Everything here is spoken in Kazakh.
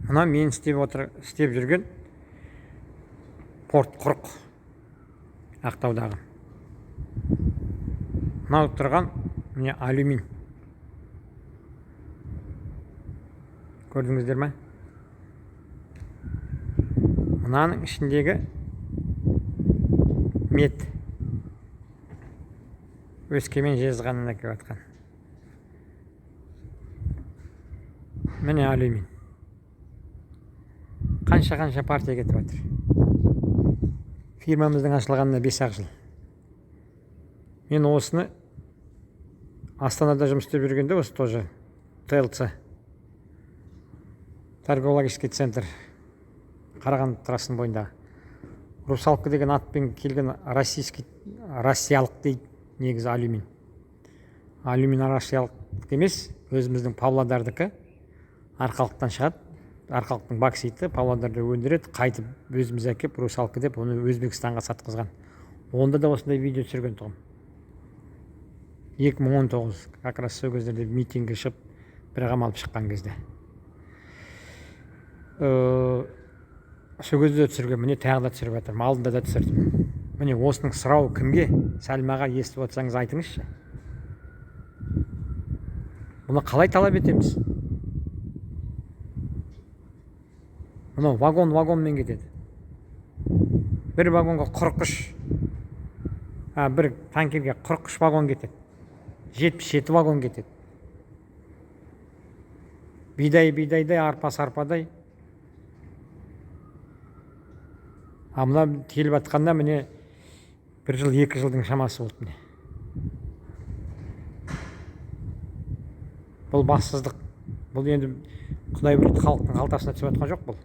Мына мен істеп жүрген порт Құрық, Ақтаудағы. Мынау тұрған міне алюмин. Көрдіңіздер ме? Мынаның ішіндегі мет. Өскемен, Жезқазғаннан әкеліп жатқан. Міне алюмин. Қанша қанша партия кетіп жатыр. Фирмамыздың ашылғанына 5-ақ жыл. Мен осыны Астанада жұмыс істеп жүргенде, осы тоже ТЛЦ, торгово-логистический центр, Қарағанды трассасының бойындағы «Русалка» деген атпен келген российский, россиялық дейді негізі алюмин. Алюмин россиялық емес, өзіміздің Павлодардікі. Арқалықтан шығады, Арқалықтың бокситі Павлодарда өндіреді, қайтып өзіміз әкеп, «Русалка» деп оны Өзбекстанға сатқызған. Онда да осындай видео түсірген тұғым. 2019, как раз сол кездерде митингге шығып, бір қамалып шыққан кезде. Сол кезде де түсірген, міне, тағы да түсіріп жатырмын, алдында да түсірдім. Міне, осының сұрауы кімге? Сәлима аға, естіп отырсаңыз, айтыңызшы. Бұны қалай талап етеміз? Мынау вагон вагонмен кетеді. Бір вагонға 43, бір танкерге 43 вагон кетеді, 77 вагон кетеді. Бидай бидайдай, арпа сарпадай. А мына келіп жатқанда, міне, бір жыл, 2 жылдың шамасы болды, міне. Бұл бассыздық. Бұл енді, құдай біледі, халықтың қалтасына түсіп жатқан жоқ бұл.